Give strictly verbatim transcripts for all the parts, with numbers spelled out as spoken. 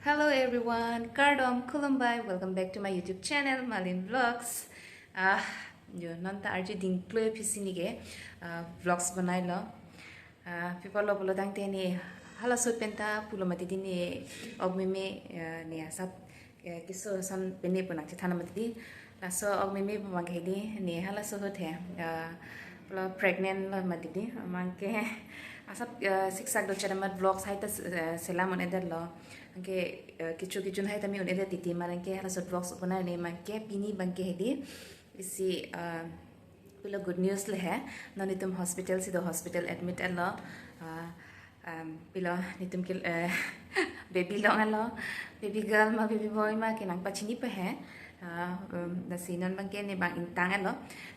Hello everyone, kardom, khulumbai, welcome back to my YouTube channel, Malin Vlogs. Ah, jo, non ta arje dingkloi aphi si neke, ah, vlogs banailo. Ah, pi apotlo pulotangte ne, halaso pen ta pulo mati di ne, ok meme, ah, ne asap, eh, keso ason pen ne pu nangchethan mati di. Laso ok meme pu abang ke di, ne halaso ahut he, ah, pulo pregnant lo mati di, abang ke asap, ah, siksak do chadamat vlogs hai ta, eh, selam un-edetlo. Abang ke, eh, kecho kejun hai ta me un-edet titi, abang ke halaso vlogs banai ne abang ke pini abang ke he di, isi, ah, pulo good news le he, non itum hospital si do, hospital admit etlo, ah, um, pulo netum ke, eh, baby longlo, baby girl ma baby boy ma ke nangpachini pa he. Ah, um, lasi non abang ke ne abang ingtanglo.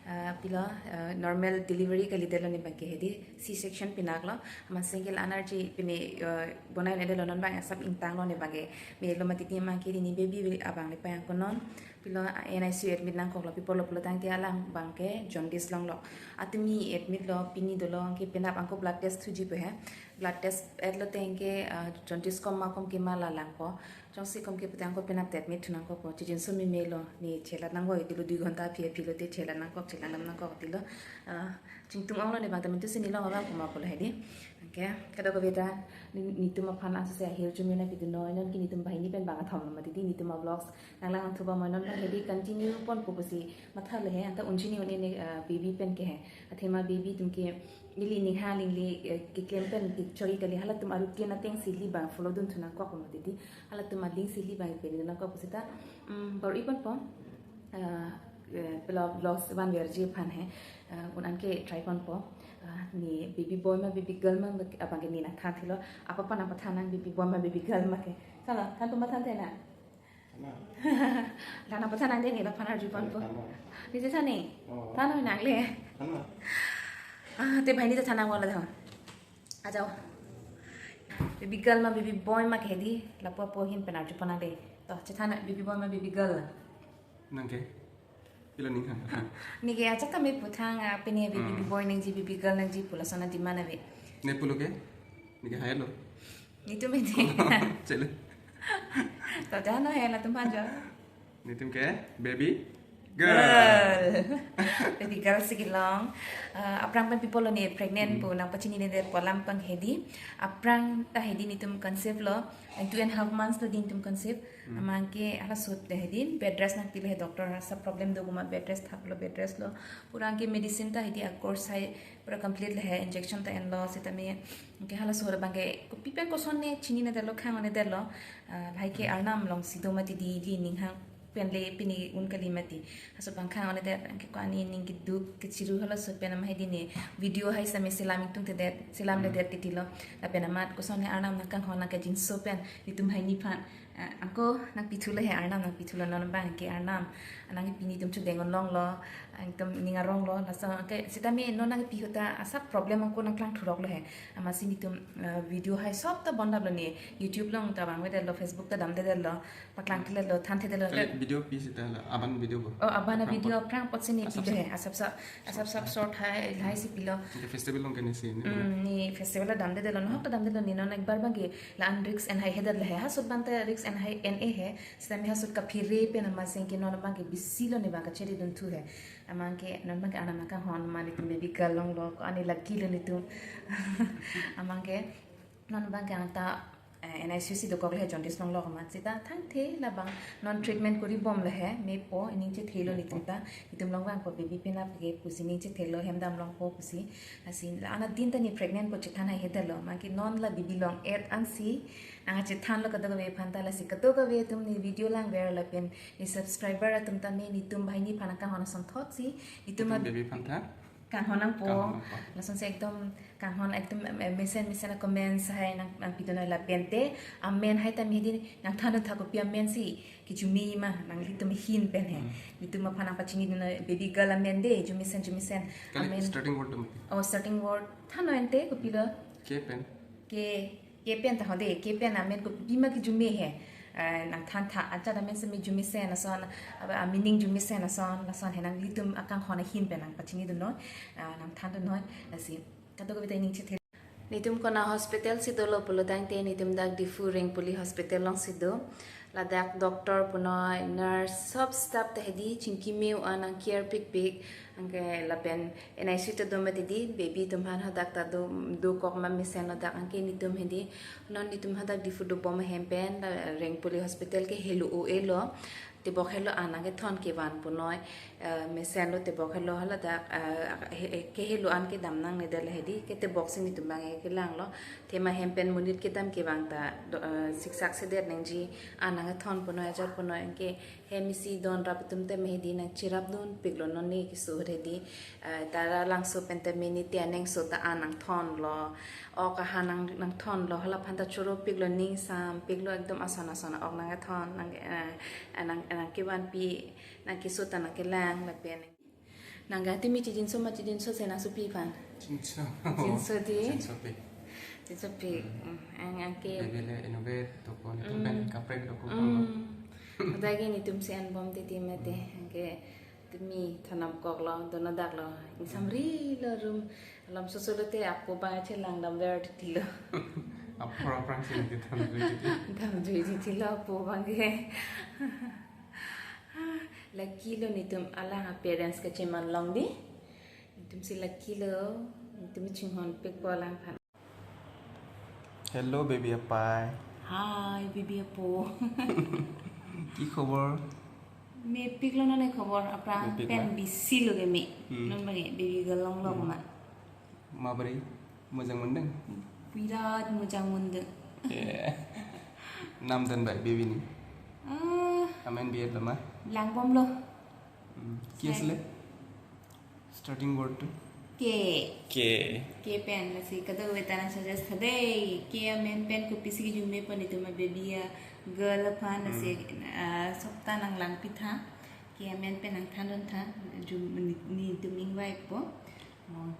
Ah, pulo, eh, normal delivery kalidetlo ne abang ke he di, C section pinaklo. Amatsi ke la-an arje pine, eh, bonai un-edetlo, non abang asap ingtanglo ne abang ke. Melo mati di abang ke di ne baby abang le payang ko non. Pulo, ah, N I C U admit nangkoklo, pi apotlo pulotangte alang abang ke jaundice longlo. Atumi admit lo, pini dolo, anke penap angko blood test thuji pu he. Blood test etlo tangte, ah, jaundice kom ma kom ke ma la langpo. Jongsi kom ke pute angko penap admit thu nangkokpo. Chijinso memelo, ne chelat nangpo, itulo dui ghonta aphi aphi lote chelat nangkok, chelat dam nangkok tilo. Ah, chingtung onglo ne abang ta, mintu si ne long abang komat pulo he di. Anke, kadokave ta, ne, netum aphan asose ahirjume nangpidun noi, non ke netum banghini pen bang athom lo mati di, netum a vlogs nanglang thuba mai, non abang he di continue ponpo pusi mathalo he, anta unchini un-e ne, ah, baby pen ke he. Athema baby atum ke ili ningha alingli, eh, keklem pen kechoi kali, halatum arut ke nateng si ili abang follow dun thu nangkok mati di, halatum aling si ili abang pen nangkok pusita, mm, bor-i ponpo, ah, eh, pulo vlogs vanverji aphan he, ah, un-an ke try ponpo, ah, ne baby boy ma baby girl ma abang ke ne nangthan thilo, apa pa nangpathan nang, baby boy ma baby girl ma ke. Thanlo, than tu ma thanthe na. Than na. La nangpathan nang de ne, laphan arju ponpo. Than na. Nije than ne? Oh. Than na nangle. Than na. Ah, te banghini ta than nang wala than. Ajao. Baby girl ma baby boy ma ke he di, lapu apo ahin pen arju pon nang de. To, chethan na, baby boy ma baby girl. Nang ke? Pilo ning hang. Neke ajat kami puthang, ah, pine baby Hmm. boy nangji, baby girl nangji pu lason a-demand ave. Ne pulo ke? Neke hailo. Netum ede. Chele. To, than no he, latum aphan jo. Netum ke baby girl. Girl. Baby girl si kelong. Ah, aphrang pen pi apotlo ne pregnant Hmm. pu nangpachininedet pu alam abang he di. Aphrang ta he di netum conceive lo. And two and a half months lo di netum conceive. Hmm. Abang ke halaso ahut he di bed rest nangpilo he doctor, asap problem do komat, bed rest thaplo, bed rest lo. Pura anke medicine ta he di a-course hai pura complete le he, injection ta enlo, sitame anke halaso ahut abang ke kopi pen koson ne chininedetlo, khang-onedetlo. Ah, lahai ke Hmm. Arnam along si do mati di, ili ning hang pen le pine un kali mati. Halaso abang khang-onedet, anke ko-an aning keduk kechiru halaso pen amat he di ne video hai sitame selam ingtungtedet, selam Hmm. ledet titilo. Lapen amat koson ne Arnam nangkanghon nangkejinso pen netum banghini aphan, ah, angko nangpithulo he, Arnam nangpithulo, non abang ke Arnam nangkepi netum chudeng-un longlo, angtum ning aronglo, laso anke sitame non nangkepi ahut ta asap problem angko nangklang thuroklo he. Amatsi netum, ah, video hai sob ta bondaplo ne, YouTube along ta vangvedetlo, Facebook ta damdedetlo, paklang thedetlo, than thedetlo. Kali video pi sita la, aban video bo. Oh, aban a-video aphrang aphrang apotsi ne Asap pilo sap. he, asap sap, asap sap short hai, lahai si pilo. Anke festival along ke ne si ne. Hmm, ne festival ta damdedetlo, nahok ta damdetlo ne, non ekbar abang ke la-an risk en hai hedet le he, halaso ahut abang ta risk en hai en-e he, sitame halaso ahut kaphere pen amatsi ke non abang ke busy lo ne abang kachere dun thu he. Abang ke non abang ke Arnam nangkanghon amat netum baby girl longlo, ko-an lucky lo netum. Abang ke non abang ke anta, eh, N I C U si dokok le he, jaundice longlo komat sita thangthe, labang non treatment kori bom le he, mepo, ining chethelo netum ta, netum long vangpo baby penap ke pusi ining chethelo, hem dam longpo pusi. Lasi la-an adin ta ne pregnant pu chethan hai hedetlo, abang ke non la baby long-et ansi nangkachethanlo kadokave aphan ta, lasi kadokave atum ne video langver lapen ne subscriber atum ta ne netum banghini aphan nangkanghon asonthot si netum Netum a- baby aphan ta kanghon nangpo. Kanghon nangpo. Lasonsi ekdom kanghon ekdom, eh, mesen mesen a-comments hai nang, nangpidun noi lapen te amen hai ta me he di nangthan tha, kopi amen si kejume ma nanglitum ahin pen he. Hmm. Netum aphan nangpachinidun noi, baby girl amen de, Jumesen, Jumesen. Kali amen. Starting word do mati. Oh, starting word. Than no ante kopilo? K pen. K, K pen ta ho de, K pen amen kopi ma kejume he. Eh, nangthan tha, ajat amen sitame Jumesen ason, aba, ah, meaning Jumesen ason, lason he nanglitum akanghon ahin pen nangpachinidun noi, ah, nangthandun noi, lasi kadokave ta ining chethe. Netum konat hospital si dolo pulo tangte netum dak Diphu Rengpuli Hospital along si do. Ladak doctor punoi, nurse, sob staff ta hedi chingki me-o an nangcare pikpik. Anke lapen N I C U ta do mati di, baby atum aphan hadak ta do, dokok ma mesenlo dak, anke netum hedi. Non netum hadak Diphu dobom ahem pen, la Rengpuli Hospital ke helo o elo. Tebok helo an nangkethon kevan punoi, eh, mesenlo tebok helo haladak, eh, he-, he-, ke helo an kedam nangne det la hedi, ke tebok si netum bang e kelanglo. Thema hem pen monit kedam kevang ta do, eh, siksak sedet nangji, an nangkethon punoi, ajor punoi, anke hem isi don rap atum te me hedi nangcherap dunpiklo non ne keso hedi, eh, ta ra langso pen te mini te anengso ta an nangthonlo, ok ahan nang, nangthonlo, hala aphan ta choro piklo, ning sam piklo, ekdom ason ason ok nangkethon, nang, eh, nang, nangkevanpi, nangkeso ta nangkelang lapen. Nang ga timi chijinso ma chijinso se nangsopi aphan? Jinso. Jinso di? Jinsopi. Jinsopi. Hmm. Hmm, ang, angke. Baby le inutvet dokok, netum pen kaprek dokok. Hmm. Hadak ke netum si anbom titi mati. Hmm. Angke tumi thonam koklo, dono daklo. Ingsamrilo room. Alam sosolo te apo bang chelang damver titilo. Apor aphrang si nangke damjui titi. Damjui titilo apo bang ke. Lucky lo netum alang a-parents kacheman long di. Netum si lucky lo, netum chinghon pikpo alangphan. Hello, baby apei. Hi, baby apo. কি খবৰ? Mepiklo non ne khobor, aphrang mepik pen la? Busy lo ke me. Hmm. Non bang e, baby girl longlo. Hmm. Ma. Mabri, mojang mondeng? Birat mojang mondeng. Yeah. Nam dan bai baby ni? Ah. Amen biat lama? Langbomlo. Hmm. Ki asile? Starting word to? K. K. K pen lasi kadokave ta nang suggest tha dei. K amen pen kopisi kejumpo netum a-baby a-girl aphan lasi, hmm, ah, sopta nanglangpi tha. K amen pen nangthandun tha. Jum, ne, netum ingvaipo. Oh.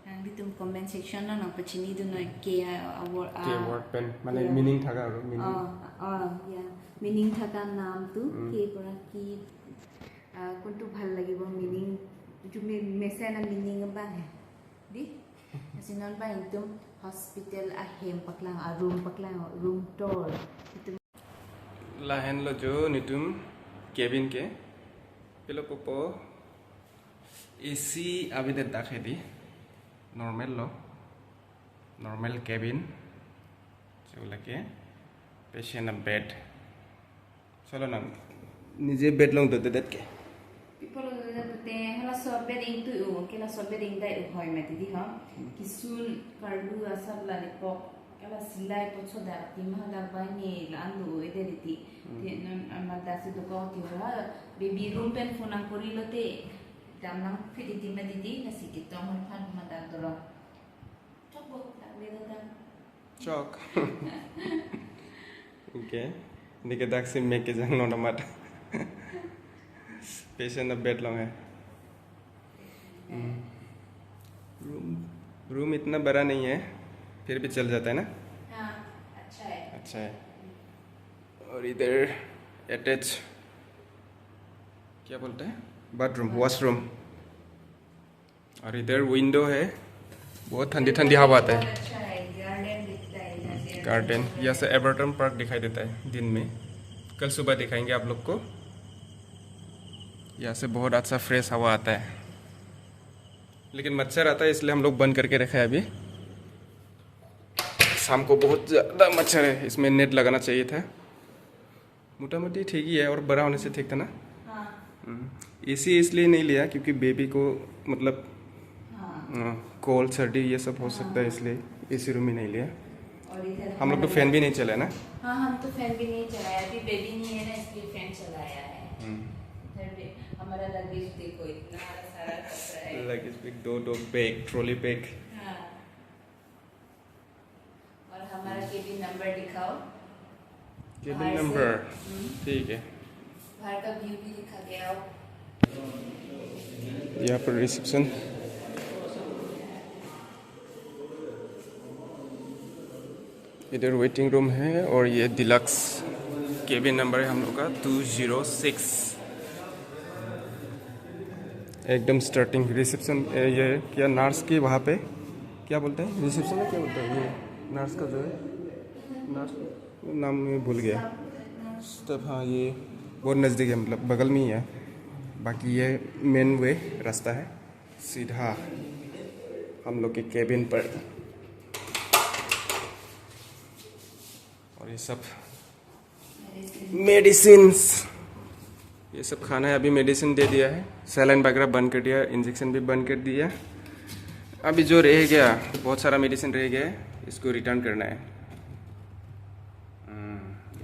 Nanglitum comment section lo nangpachini dunnoi K a, a word, K a word pen, mane, yeah, meaning thaka aru, meaning. Oh, oh, yeah. Meaning thaka nam tu, hmm, K pura ki, ah, কোনটো ভাল লাগিব meaning, এইটো মে-, mesen a-meaning abang he. Di? Lasi non bang itum hospital ahem paklang, a-room paklang, room tour. Itum lahenlo jo netum cabin ke. Pilo pupo. A C avedet dak hedi. Normal lo. Normal cabin. Chulake patient a-bed. Cholo nang. Nije bed longdodedet ke. People do that te halaso bed ingtui-o, ke laso bed ingdai-o hoi mati di ho. Hmm. Kisun karlu asap la lepok. Kala silai pochoda ti mahadak bai ne la-an do-o ede riti. Hmm. Te non amat dak si dokok ti ha baby room pen phone nangkorilo te dam nangphi titi ma titi, lasi ketong aphan madak dorong. Chok bo, dak le do dam. Chok. Okay. Neke dak si mek kejang non amat. Patient a-bed long hai. Hmm. Room, room इतना बड़ा नहीं है, फिर भी चल जाता है ना? हाँ, अच्छा है। अच्छा है। और इधर अटैच, क्या बोलते हैं, बाथरूम, वॉशरूम। और इधर विंडो है, बहुत ठंडी ठंडी हवा आता है। बहुत अच्छा है, गार्डन दिखता है यहाँ से। गार्डन, यहाँ से एवर्टन पार्क दिखाई देता है दिन में। कल सुबह दिखाएंगे आप लोग को। यहाँ से बहुत अच्छा फ्रेश हवा आता है, लेकिन मच्छर आता है, इसलिए हम लोग बंद करके रखा है अभी। शाम को बहुत ज़्यादा मच्छर है, इसमें नेट लगाना चाहिए था। मोटामोटी ठीक ही है, और बड़ा होने से ठीक था ना? हाँ। हम्म। एसी इसलिए नहीं लिया क्योंकि बेबी को, मतलब, हाँ। अ, कोल्ड, सर्दी ये सब हो सकता है, हाँ। इसलिए एसी रूम ही नहीं लिया। और इधर हम लोग तो हमारे फैन भी नहीं चलाया ना? हाँ, हम तो फैन भी नहीं चलाया, अभी बेबी नहीं है ना, इसलिए फैन चलाया है। हम्म। इधर भी हमारा लगेज देखो, इतना सारा कपड़ा है। लगेज बैग, दो, दो बैग, ट्रॉली बैग। हाँ। और हमारा केबिन नंबर दिखाओ। Cabin number. हम्म। ठीक है। बाहर का व्यू भी दिखा के आओ। यहाँ पर रिसेप्शन। इधर वेटिंग रूम है और ये डिलक्स केबिन नंबर है हम लोग का, टू ज़ीरो सिक्स। एकदम स्टार्टिंग रिसेप्शन, ये क्या, नर्स की वहाँ पे क्या बोलते हैं, रिसेप्शन में क्या बोलते हैं, ये नर्स का जो है, नर्स नाम मैं भूल गया। स्टाफ, हाँ, ये बहुत नज़दीक है, मतलब बगल में ही है। बाकी ये मेन वे रास्ता है, सीधा हम लोग के केबिन पर। और ये सब मेडिसिन्स, ये सब खाना है। अभी मेडिसिन दे दिया है, सैलाइन वगैरह बंद कर दिया, इंजेक्शन भी बंद कर दिया। अभी जो रह गया, बहुत सारा मेडिसिन रह गया है, इसको रिटर्न करना है।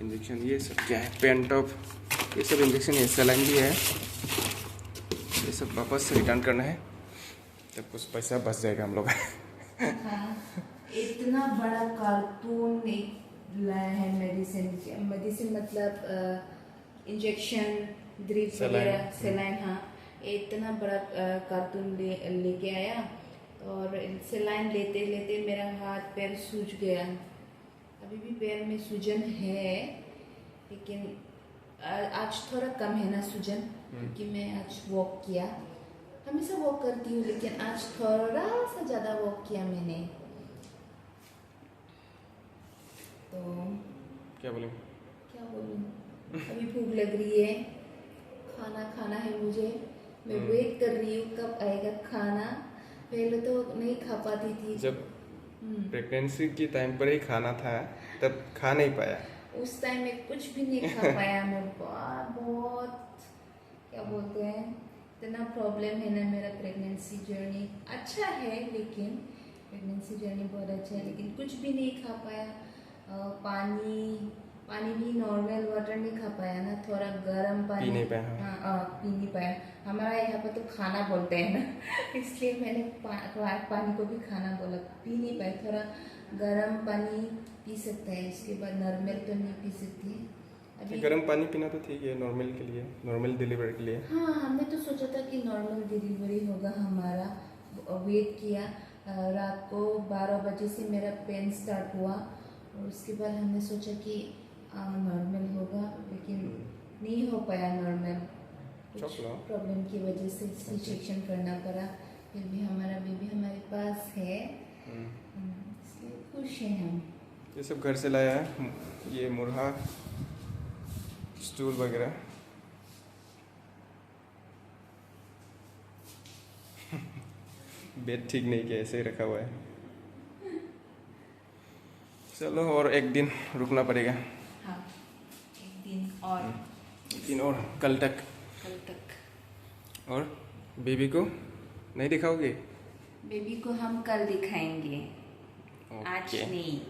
इंजेक्शन, ये सब क्या है, पेंटॉप, ये सब इंजेक्शन है, सैलाइन भी है, ये सब वापस रिटर्न करना है, तब कुछ पैसा बच जाएगा हम लोग का। हाँ, इतना बड़ा कार्टून एक लाया है मेडिसिन। मेडिसिन मतलब इंजेक्शन, ड्रिप सलाइन। वगैरह, सलाइन। हाँ, इतना बड़ा अ, कार्टून ले लेके आया और सलाइन लेते लेते मेरा हाथ पैर सूज गया। अभी भी पैर में सूजन है, लेकिन अ, आज थोड़ा कम है ना सूजन, क्योंकि मैं आज वॉक किया। हमेशा वॉक करती हूँ, लेकिन आज थोड़ा सा ज़्यादा वॉक किया मैंने। तो क्या बोलेंगे? क्या बोलूँ, अभी भूख लग रही है, खाना खाना है मुझे। मैं वेट कर रही हूँ कब आएगा खाना। पहले तो नहीं खा पाती थी। जब प्रेगनेंसी के टाइम पर ही खाना था, तब खा नहीं पाया। उस टाइम में कुछ भी नहीं खा पाया मैं। बहुत, बहुत क्या बोलते हैं, इतना प्रॉब्लम है ना मेरा प्रेगनेंसी जर्नी। अच्छा है, लेकिन प्रेगनेंसी जर्नी बहुत अच्छा है, लेकिन कुछ भी नहीं खा पाया। अ, पानी पानी भी नॉर्मल वाटर नहीं खा पाया ना, थोड़ा गर्म पानी। पी नहीं पाया, हाँ। हाँ, अ, पी नहीं पाया। हमारा यहाँ पर तो खाना बोलते हैं ना, इसलिए मैंने पा, पा, पानी को भी खाना बोला, पी नहीं पाए। थोड़ा गर्म पानी पी सकते हैं, इसके बाद नॉर्मल तो नहीं पी सकती है अभी। गर्म पानी पीना तो ठीक है नॉर्मल के लिए, नॉर्मल डिलीवरी के लिए। हाँ, हमने तो सोचा था कि नॉर्मल डिलीवरी होगा हमारा, वेट किया। अ, रात को बारह बजे से मेरा पेन स्टार्ट हुआ और उसके बाद हमने सोचा कि नॉर्मल होगा, लेकिन नहीं हो पाया नॉर्मल। कुछ चॉक लो। प्रॉब्लम की वजह से सी सेक्शन करना पड़ा। फिर भी हमारा बेबी हमारे पास है। हम्म, इसलिए खुश हैं हम। ये सब घर से लाया है, ये मुरहा, स्टूल वगैरह। बेड ठीक नहीं किया, ऐसे ही रखा हुआ है। चलो, और एक दिन रुकना पड़ेगा। हाँ, एक दिन और। एक दिन और, कल तक। कल तक। और बेबी को नहीं दिखाओगे? बेबी को हम कल दिखाएंगे, आज ओके। नहीं।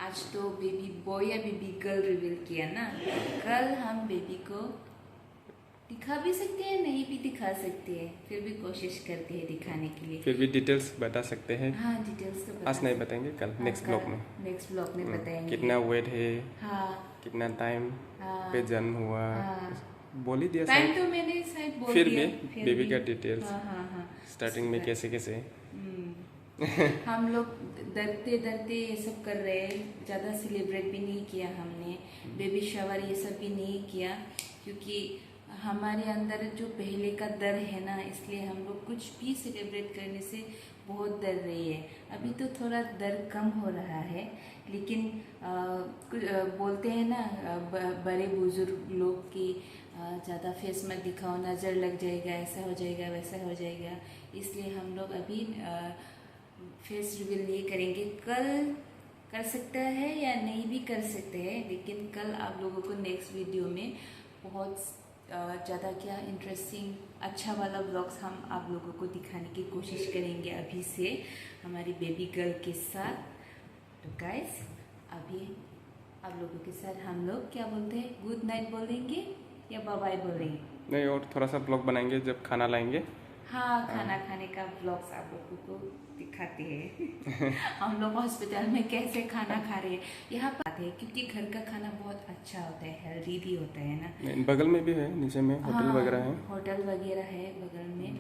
आज तो बेबी बॉय या बेबी गर्ल रिवील किया ना, कल हम बेबी को दिखा भी सकते हैं, नहीं भी दिखा सकते हैं, फिर भी कोशिश करते हैं दिखाने के लिए। फिर भी डिटेल्स बता सकते हैं। हाँ, डिटेल्स तो बता आज नहीं सकते बताएंगे, कल हैं। नेक्स्ट हाँ, ब्लॉग में। नेक्स्ट ब्लॉग में हम्म, बताएंगे। कितना वेट है, हाँ, कितना टाइम हाँ, पे जन्म हुआ, हाँ। बोल ही दिया टाइम शायद। तो मैंने शायद बोल फिर दिया, भी बेबी का डिटेल्स, हाँ, हाँ, हाँ। स्टार्टिंग में कैसे कैसे। हम्म। हम लोग डरते डरते ये सब कर रहे हैं, ज़्यादा सेलिब्रेट भी नहीं किया हमने, बेबी शावर ये सब भी नहीं किया, क्योंकि हमारे अंदर जो पहले का डर है ना, इसलिए हम लोग कुछ भी सेलिब्रेट करने से बहुत डर रही है। अभी तो थोड़ा डर कम हो रहा है, लेकिन अ, कुछ अ, बोलते हैं ना, अ, ब- बड़े बुजुर्ग लोग कि ज़्यादा फेस मत दिखाओ, नज़र लग जाएगा, ऐसा हो जाएगा, वैसा हो जाएगा, इसलिए हम लोग अभी फेस रिवील नहीं करेंगे। कल कर सकते हैं या नहीं भी कर सकते हैं, लेकिन कल आप लोगों को नेक्स्ट वीडियो में बहुत ज़्यादा क्या इंटरेस्टिंग, अच्छा वाला व्लॉग्स हम आप लोगों को दिखाने की कोशिश करेंगे अभी से हमारी बेबी गर्ल के साथ। तो गाइस, अभी आप लोगों के साथ हम लोग क्या बोलते हैं, गुड नाइट बोलेंगे या बाय बाय बोलेंगे? नहीं, और थोड़ा सा ब्लॉग बनाएंगे जब खाना लाएंगे। हाँ, खाना खाने का व्लॉग्स आप लोगों को दिखाते हैं। हम लोग हॉस्पिटल में कैसे खाना खा रहे हैं, यहाँ पर आते हैं, क्योंकि घर का खाना बहुत अच्छा होता है, हेल्दी भी होता है ना। नहीं, बगल में भी है, नीचे में होटल हाँ, वगैरह है। होटल वगैरह है बगल में,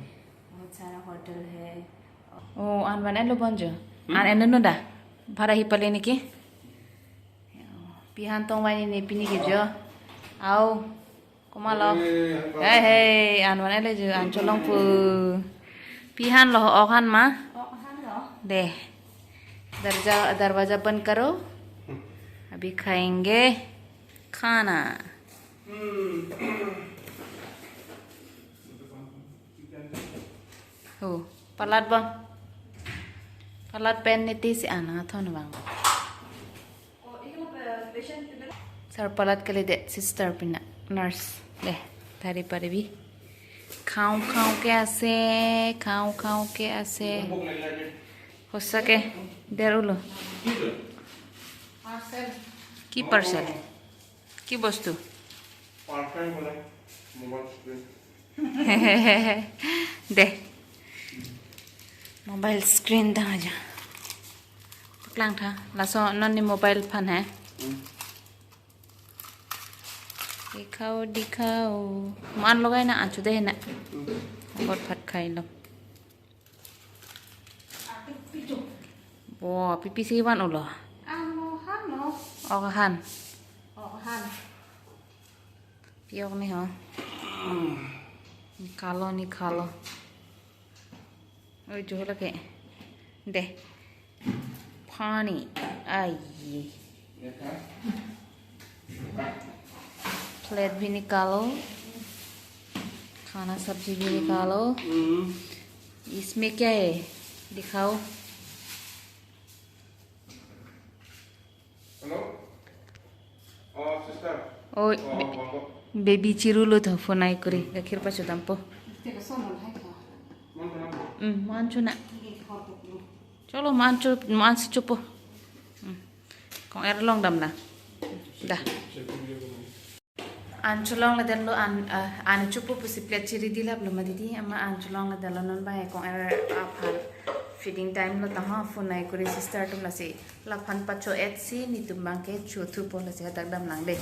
बहुत सारा होटल है। Oh, an van-et lo bonjo. An en no da. Bhara hi pale niki. Pihan tong wani ne pini ke jo. Au. Komatlo. Hey, hey, an van-et lo jo, an cholong pu. Pihan lo, ok han ma. Ok han lo. De. दरजा दरवाजा बंद करो, अभी खाएंगे खाना। Oh, palat bang. Palat pen niti si ana thon bang. Sir palat kali de, sister pina nurse. De, tari paribi. খাওঁ খাওঁ কে আছে, খাওঁ খাওঁ কে আছে। সঁচাকে। দেৰ উলো। কি পাৰ্চেল? কি বস্তু? দে। Mobile screen ta aja. Paklang tha. Laso non ne mobile aphan he. Dikhao, dikhao. Mo-an logai na, ancho de na. Bot phat khai lo. Bo, pipi si van ulo. Ano han no? Ok han. Ok han. Pi ok ni ho. Nikhalo, nikhalo. Oi, jo lake. De. Pani. Ai. Plate भी निकालो, खाना सब्जी भी निकालो। इसमें क्या है, दिखाओ। Hello? Oh, sister. Oh, baby chirulo tho, phone ai kuri. Gakhir pachodampo. Hmm, mo-an chona. Cholo, mo-an cho, mo-an si chopo. Hmm. Kong-er along damlang. Da. An cholongledetlo, an, ah, an chopo pusi plate chiri dilaplo ma didi, ama an cholongledetlo, non bang kong-er aphan feeding time lo ta ho, phone ai kuri sister atum lasi. Laphan pacho-et si netum bang ke chothupo, lasi hadak damlang de.